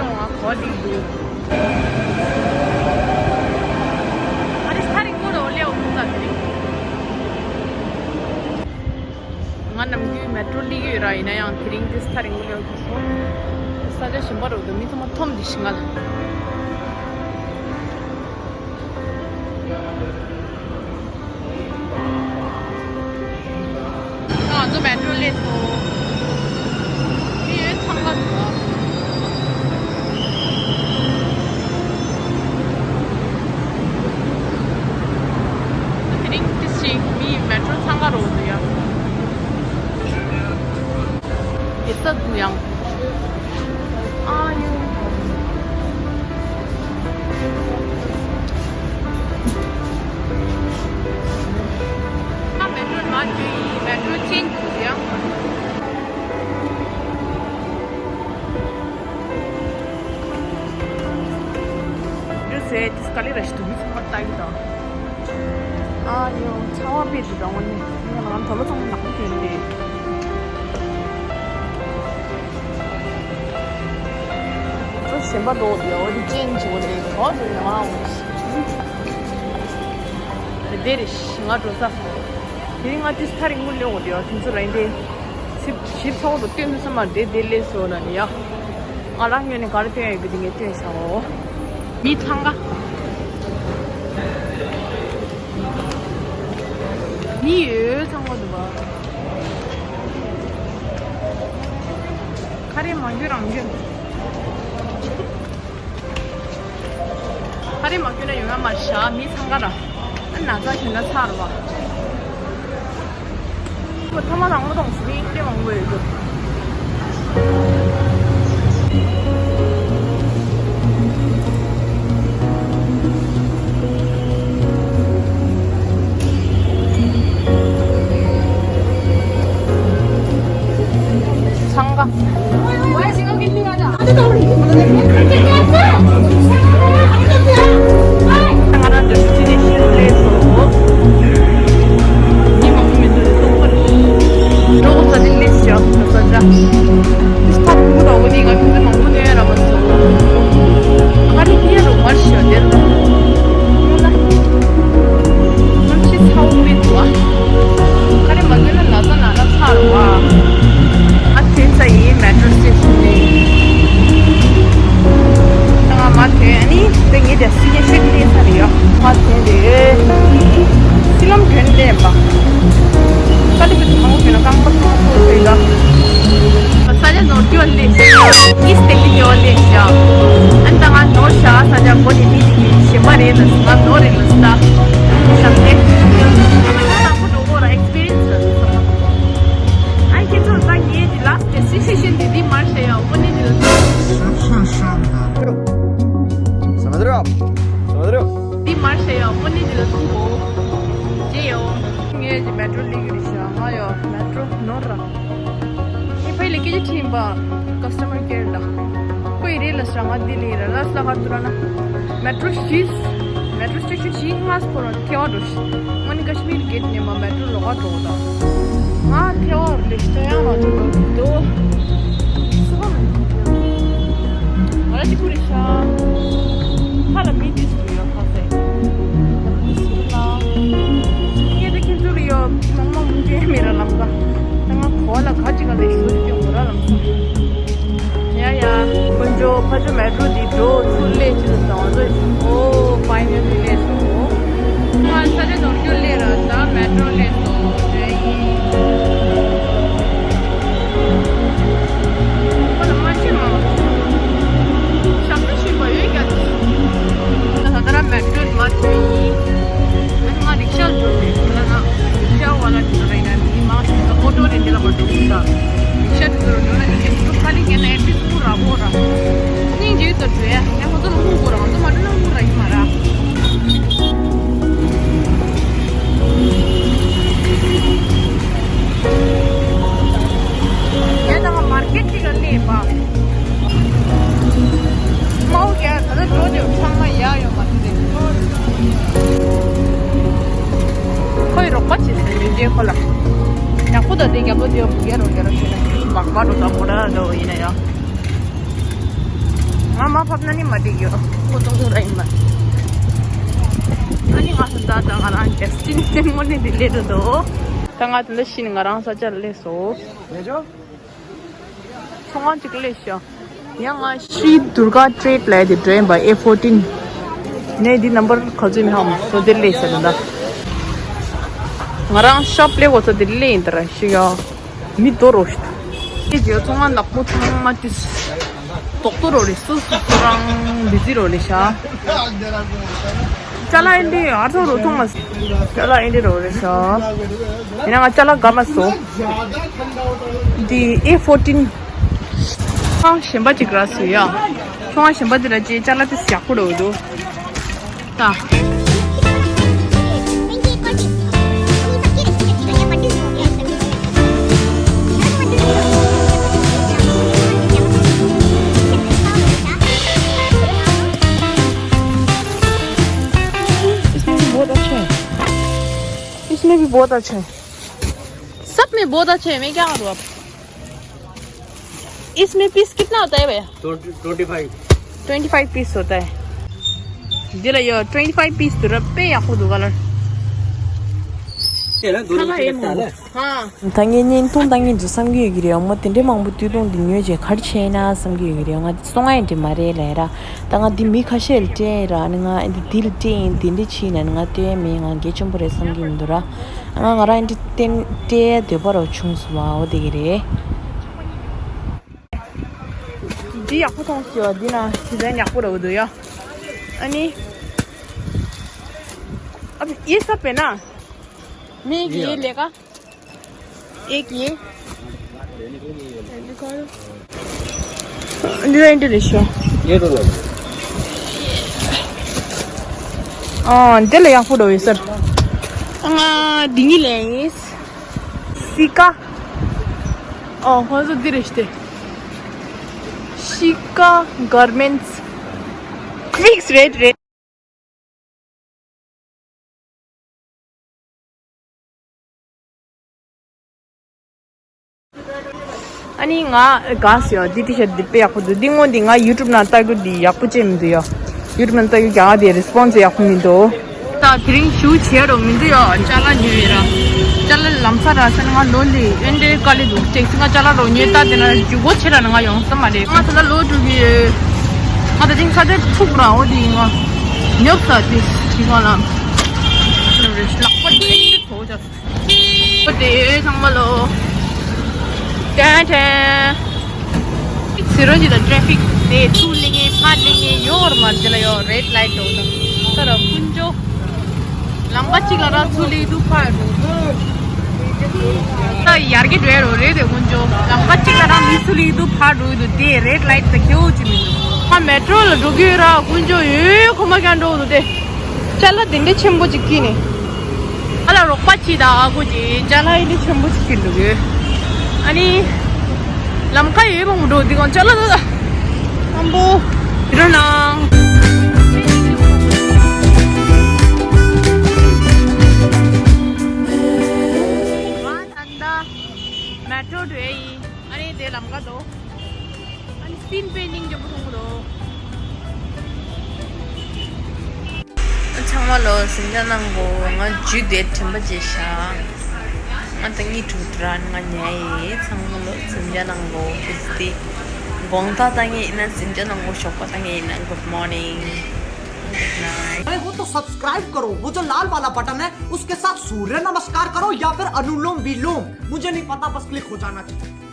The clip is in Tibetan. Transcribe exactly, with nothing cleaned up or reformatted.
ང་གོ་དེ་འདུག་ཨ་རི་ས་རིང་མོ་རོ་ལེའོ་འདུག་ས་དེ་རིང་། ང་ནམ་རྒྱུན་མེ་ཏྲོ་སླེབས་ཀྱི་ཡོད་ར། ཡིན་ན་ཡང་དེ་རིང་འདི་ས་རིང་མོ་ལེའོ་འདུག་སོང་། ས་ཆ་གཞན་པ་རོ་འདུག་མི་ཚང་མ་འཐོམ་འདི་ཤི་ང་ལ། ང་ཚོ་མེ་ཏྲོ་སླེབས་སོང་། མི་ཡོད་ཚང་མ་འདུག་དེ་རིང་ཏི་ཞིག་མི་མེ་ཏྲོ་འཚང་ཁ་རོགས་འདུག་ཡ། དེ་ས་འདུག་ཡང་། ཨ་ཡོ། ཨ་མེ་ཏྲོ་མ་འགྲོ་ཡིན། མེ་ཏྲོ་ཅན་འདུག་ཡང་། འདི་ཟེར་དེ་སྐ་ལེ་ར་ཞིག་འདུག་མི་ཚང་མ་ལྟ་གི་འདུག་ཨ་ཡོ། ཚ་བ་དཔེ་འདུག་དང་། ངོ་ནས་ངས་ང་དོ་ལོ་ཚང་མ་ནག་པོ་གྱོན་ཏེ། ཁོ་གཞན་པ་འགྲོ་ཡོད་དེ་ཅན་གྱི་འོ་དེ་གྲོགས་དེ་ཡང་འོ་དེ་རེད། ང་འགྲོ་ས། དེ་རིང་ང་ཏིས་ཐ་རིང་མོ་ལེ་འོ་དེ་ཡོད་དེ་ཚོ་ར་ཡིན་ཏེ། ཞིབ་ཞིབ་ཚ་བོ་དུ་སྟོན་དུ་ས་མ་དེ་དེ་ལས་སོ་ན་ནི་ཡ། ང་རང་ངོས་ནས་ག་རེ་སྟོན་ཡ་ཡོད་པའི་དེ་ངས་སྟོན་བྱའོ། མི་ཚང་ག་མི་ཡོད་ཚང་ག་འདུག་བ། ཁ་རེ་མ་འགྱོད་རང་འགྱོད། ཁ་རེ་མ་འགྱོད་ན་ཡོང་ཡ་མ་བཞག་མི་ཚང་ག་ར། ཨ་ན་ཚ་ཞིག་ན་ཚར་བ། ཁོ་ཐ་མ་དང་མོ་དང་སུ་མི་ཏེ་མང་པོ་ཡོད་འདུག་འཚང་ཁ། ང་རང་འདི་ཚོ་ཅི་ནས་ཤེས་ལས་སོ། མི་མང་པོ་མི་འདུག་སྟོང་པར། འགྲོ་ས་དེ་ལས་བྱ་ས་ཆ། ཏིས་ཐ་བུ་དང་འོ་དེ་ང་ཁྱོད་ཚོ་མང་པོ་ནས་ར་མ་སོང་། ཨ་ནི་ཁྱེད་རང་མར་ཤོད་དེར། ཁྱོད་ལ། ཁྱོད་ཕྱི་ཚ་བོ་མི་འདུག་ཨ། ཁ་རེ་མ་གྱོན་ན་ན་ཚ་ན་ན་ཚ་རུ་བ། ཨ་ཐོན་ས་ཡིན་མེ་ཏྲོ་སི་ཊེ་ཤན་ནས། ད་ང་མ་ཐོན་ཨ་ནི་ད་ངས་དེ་སི་ཉེ་ཤོད་ལས་ས་རེད་ཡ། མ་ཐོན་རེད། སི་ལམ་ཐོན་ལས་པ། ས་ལི་བི་ཚོ་མང་པོ་ཐོན་ན་རྐང་པ་ཐོན་ཐོན་ཐོན་ད། ས་ཆ་ནོར་སྐྱོ་ལས་ཤ། ཨིས་ཏེ་ལི་སྐྱོ་ལས་ཤ། ཨན་ད་ང་ནོར་ཤ་ས་ཆ་གོ་ནི་མི་དེ་གི་ཞེན་པ་རེད་ལ་ང་ནོར་རེད་ལ་ས། ཞབས་ཏེ། ང་ལ་ཁོ་འགྲོ་གོ་ར་ཨེག་སི་པི་རི་ཡན་སི་ར་ཟེར་སོང་། ཨ་ཁྱེད་ཚོར་ད་ངས་དེ་ལ་སི་ཊེ་ཤན་དེ་དེ་མར་ཤེ་ཡ་འོ་ནི་དེ་ལ། Смотрю. Смотрю. དེ་མར་ཤེ་ཡ་འོ་ནི་དེ་ལ་ཐུག་གོ་ཅེ་ཡོ། ངས་ཀྱི་མེ་ཏྲོ་ལི་གི་རི་ཤ་ང་ཡོ་མེ་ཏྲོ་ནོར་ར། ངས་ཕ་ཡི་ལ་སྐད་ཆ་དྲིས་པ། ཀ་སི་ཊ་མར་ཀེར་ལ། ཁོ་ཡི་རེད་ལ་ཤ་ང་དེ་ལི་ར་ལ་སླ་ཧ་ཏུ་ར་ན། མེ་ཏྲོ་ཤིས། མེ་ཏྲོ་སི་ཊེ་ཤན་ཤིས་ང་སྐོར་ར་ཐེ་བ་འགྲོ་ཤི། ང་ནི་ཀ་ཤི་མིར་གེ་ཊི་ནས་མ་མེ་ཏྲོ་ལོག་ག་འགྲོ་ད། ང་ཐེ་བ་ལི་ཤ་ཡང་ང་ཚོ་འགྲོ་གི་འདུག་སུ་བ་མི་འགྲོ་གི། ང་ལ་ཅི་ཁུ་རི་ཤ། ཁ་ལ་མི་དིས་ཡོད་ཁ་ཟེར། ངས་ད་ཁྱེད་ཚོ་ལ་ཡོད་མང་མང་མུ་མཐུད་མེད་ར་ལམ་ཀ། ད་ང་གོ་ལ་ག་ཅིག་ག་ལས་ཤོད་ཀྱི་ཡོད་ར་ལམ་སང་། ཡ་ཡ། དཀོན་མཆོག་ཕ་ཆུ་མེ་ཏྲོ་འདི་འགྲོ་ཚུར་སླེབས་ཕྱིར་དང་ཚོ། ཨོ་ཕའི་ནལ་ལི་སླེབས་སོང་། ང་ས་ཆ་ནོར་རྒྱུ་སླེབས་ར་ད་མེ་ཏྲོ་སླེབས་སོང་རེད་ཡིན། ཁོ་ལ་མ་ཆེ་མ། ཞབས་ཏོ་ཞུས་པ་ཡོད་ཀྱང་། ད་ད་ར་མེ་ཏྲོ་མ་ཐོན་ཡིན། ཨ་ནི་ང་རིག་ཤ་འགྲོ་དེ་ཁོ་ལ་ན་རིག་ཤ་བ་ལ་དེ་ལ་ཡིན་ན་མི་མང་ཞིག་ཨོ་ཊོ་རེ་འདི་ལ་མ་འགྲོ་ཤ་ཤ་དེ་ཚོར་འགྲོ་ན་ནི་ཁ་ལི་ཀན་ན་ཨེ་ཊི་སི་ཀུ་ར་བོ་ར། སྙིང་རྗེ་ཡོད་ད་བྲོས་ཡ་ཁོ་ཚོ་ལ་ཧུང་གོ་ར་ང་ཚོ་མ་འགྲོ་ན་ཧུང་ར་ཡིན་མ་ར། ཡ་ད་ང་མར་ཀེ་ཊི་ཅིག་ལ་སླེབས་པ། མའོ་ཡ་ད་ལྟ་འགྲོ་དེ་ཚང་མ་ཡ་ཡོད་མ་རེད། ཁོས་རོགས་པ་བྱེད་ཟེར་ཡོད་དེ་ཁོ་ལ། ཡག་པོ་ད་དེ་རྒྱབ་ལོ་དེ་བུ་རྒྱ་རོ་རྒྱ་རོ་བྱེད་ན་མག་པ་རོ་ད་མོ་ར་འདྲ་བོ་ཡིན་ན་ཡང་། ང་མ་ཕབ་ན་ནི་མ་འགྲིག་ཡོད། ཁོ་ཏོག་ཏོག་ར་ཡིན་པ། ཨ་ནི་ང་ཚོ་ད་ད་ང་རང་ཌེ་སི་ཊི་ནེ་ཤན་དངོས་གནས་འདི་སླེབས་འགྲོ་འདུག་ད་ང་ད་ལྟ་ཤི་ནས་ང་རང་ས་ཆར་སླེབས་སོང་། ལེ་ཅོ། ཚོང་ཁང་གཅིག་སླེབས་ཤག་ཡང་ང་ཤྲི་དུར་ག་ཊེ་རེཌ་ལབ་དེ་འགྲོ་ཡིན་པ། ཨེ་ཕོར་ཊིན། ནས་འདི་ནམ་བར་ག་ཚོད་མི་ཧམ་སོ་དེར་སླེབས་ཤག་ད་ལྟ། ང་རང་ཤོབ་སླེབས་གོ་ཚོད་དེར་སླེབས་ཡིན་ད་ར་ཤི་ཡ། མི་དོ་རོ་ཤི། ཨེ་ཇེ་ཚོང་ཁང་ནག་པོ་ཚང་མ་ཏིས། དོག་ཏོ་རོ་རེ་སུ་སུ་སུ་རང་བི་ཛི་རོ་རེ་ཤག་ཅ་ལག་ཨིན་དི་ཨར་ཐོ་རོ་ཐོང་མ་སོ། ཅ་ལག་ཨིན་དི་རོ་རེ་ཤག་ཡིན་ན་ང་ཅ་ལག་ག་མ་སོ། འདི་ཨེ་ཕོར་ཊིན། ཚོང་ཁང་གཞན་པ་ཅིག་ར་སུ་ཡ། ཚོང་ཁང་གཞན་པ་དེ་ར་ཅི་ཅ་ལག་དེ་ཡག་པོ་རོ་འདུག་ད། इसमें भी बहुत अच्छा है। इसमें भी बहुत अच्छा है। सब में बहुत अच्छा है। मैं क्या करूँ अब? इसमें पीस कितना होता है भैया? Twenty five. Twenty five piece होता है। दिला यो ट्वेंटी फाइव पीस तो रब्बे या खुद वाला। तेरा दोनों में से कितना है? ད་ངས་བརྙན་ཐུང་ལྟ་མཁན་ཚོ་བསམ་གྱི་ཡོད་ཀྱི་རེད། འོ་མ་དེ་འདྲའི་མང་པོ་དུས་ཐུང་འདི་ཉོས་རྗེས་ག་རེ་བྱས་ན་བསམ་གྱི་ཡོད་ཀྱི་རེད། ང་སོང་ང་ཡིན་འདྲི་མ་རེད་ལས་ར། ད་ང་འདི་མི་ཁ་ཤས་ལ་སྤྲད་ར་ནི་ང་འདི་འདི་ལ་སྤྲད་ཡིན་འདི་འདྲ་བྱས་ན་ནི་ང་སྟོན་མེད། ང་གལ་ཆེན་པོ་རེད་བསམ་གྱི་མི་འདུག་ར། ང་ང་རང་འདི་སྟོན་སྤྲད་འདོད་པ་རོ་བྱུང་སོང་བ་འོ་དེ་གི་རེད། འདི་ཡག་པོ་མཐོང་སོང་། འདི་ན་ཌི་ཛའིན་ཡག་པོ་རོ་འདུག་ཡ། ཨ་ནི། अब ये सब है ना? मैं ये ये लेगा। एक ये। डिजाइन तो देखो। ये तो लो। अँ, त्यसले यहाँ फोटो हो सर। अँ, डिङ्गी ल्याइस्। सिका। अँ, हजुर, दिरेस्ते। सिका garments. Fix rate rate. ཨ་ནི་ང་དགའ་སོང་། འདི་ཊི་ཤར་ཊི་འདི་དཔེ་ཡག་པོ་འདུག་འདི་སྔོན་འདི་ང་ཡུ་ཊུབ་ནང་ལྟ་རྒྱུ་འདི་ཡག་པོ་ཅིག་མི་འདུག་ཡ། ཡུ་ཊུབ་ནང་ལྟ་རྒྱུ་རྒྱ་གར་དེ་རེ་སི་པོན་སི་ཡག་པོ་མི་འདུག་ད་དེ་རིང་ཞུ་བྱེད་རོགས་མི་འདུག་ཡ། ཅ་ལག་ཉོས་ཡོད་ར། ཅ་ལག་ལམ་སང་ར་སེ་ན་ང་ལོ་ལི་ཨེན་ཏེ་དཀའ་ལས་འདུག་ཅེག་སི་ང་ཅ་ལག་རོགས་ཉོས་ད་དེ་ན་རྒྱུ་སྒོ་ཕྱེ་ར་ན་ང་ཡོང་ས་མ་རེད། ང་ད་ལྟ་ལོ་དྲུག་གི་ང་ད་ཅིང་ས་ཆ་ཐུག་ར་འོ་དེ་ཡིན་ང་ཉོབ་ས་དེ་དེ་ག་ལ་ལག་པ་དེ་དོ་ཅག་འོ་དེ་ཚང་མ་ལོ། ཏན་ཏན། ཟེར་རོ་ཅི་དང་ཊེ་ཕིག་དེ་ཚུར་ལེན་ངེས་ཕར་ལེན་ངེས་ཡོད་ར་མ་དེ་ལ་ཡོད་རེད་ལའིཊ་འགྲོ་ད་ས་ར་ཀུན་ཅོ། ལམ་ཁ་གཅིག་ལ་ར་ཚུར་ལེན་དུ་ཕར་འགྲོ། ད་ཡར་གི་འགྲོ་ཡ་རོ་རེད་དེ་ཀུན་ཅོ། ལམ་ཁ་གཅིག་ལ་ར་མི་ཚུར་ལེན་དུ་ཕར་འགྲོ་ཡི་འདུག་དེ་རེད་ལའིཊ་དེ་ཁེའུ་ཅི་མི་འདུག་ཕ་མེ་ཊྲོ་ལ་འགྲོ་གི་ཡོད་ར་ཀུན་ཅོ་ཡོད་ཁོ་མ་ཀྱང་འགྲོ་འདུག་དེ། ཅ་ལག་དེ་འདྲ་ཆེན་པོ་ཅིག་ཁྱེར་ནས། ཨ་ལ་རོགས་པ་ཅིག་དང་ཨ་ཁུ་ཅིག་ཅ་ལག་ཡིན་འདྲ་ཆེན་པོ་ཅིག་ཁྱེར་འདུག་གི་ཨ་ནི། ལམ་ཁ་ཡོད་མང་པོ་འགྲོ་འདི་གང་ཅ་ལག་ད་ད། ཨམ་བོ། ཡིན་རོ་ནང་། ང་ད་ལྟ་མེ་ཊྲོ་འགྲོ་ཡ་ཡིན། ཨ་ནི་དེ་ལམ་ཁ་དོ། ཨ་ནི་སིན་པེ་ནིང་རྒྱབ་ཐོང་གོ། ཚང་མ་ལོ་གཟིམ་འཇག་གནང་གོ། ང་ཇུས་དེ་དྲན་པ་བརྗེད་ཤག་ང་ད་གཉིད་དྲུག་དྲ་ང་ཉལ་ཡིན། ཚང་མ་ལོ་གཟིམ་འཇག་གནང་གོ། ཁྱེད་ཚོ་དེ་དགོང་དག་ལྟ་ངེས་ཡིན་ན་གཟིམ་འཇག་གནང་གོ། ཞོགས་པ་ལྟ་ངེས་ཡིན་ན། Good morning, good night. नए हो तो सब्सक्राइब करो, वो जो लाल वाला बटन है उसके साथ सूर्य नमस्कार करो या फिर अनुलोम विलोम, मुझे नहीं पता, बस क्लिक हो जाना चाहिए।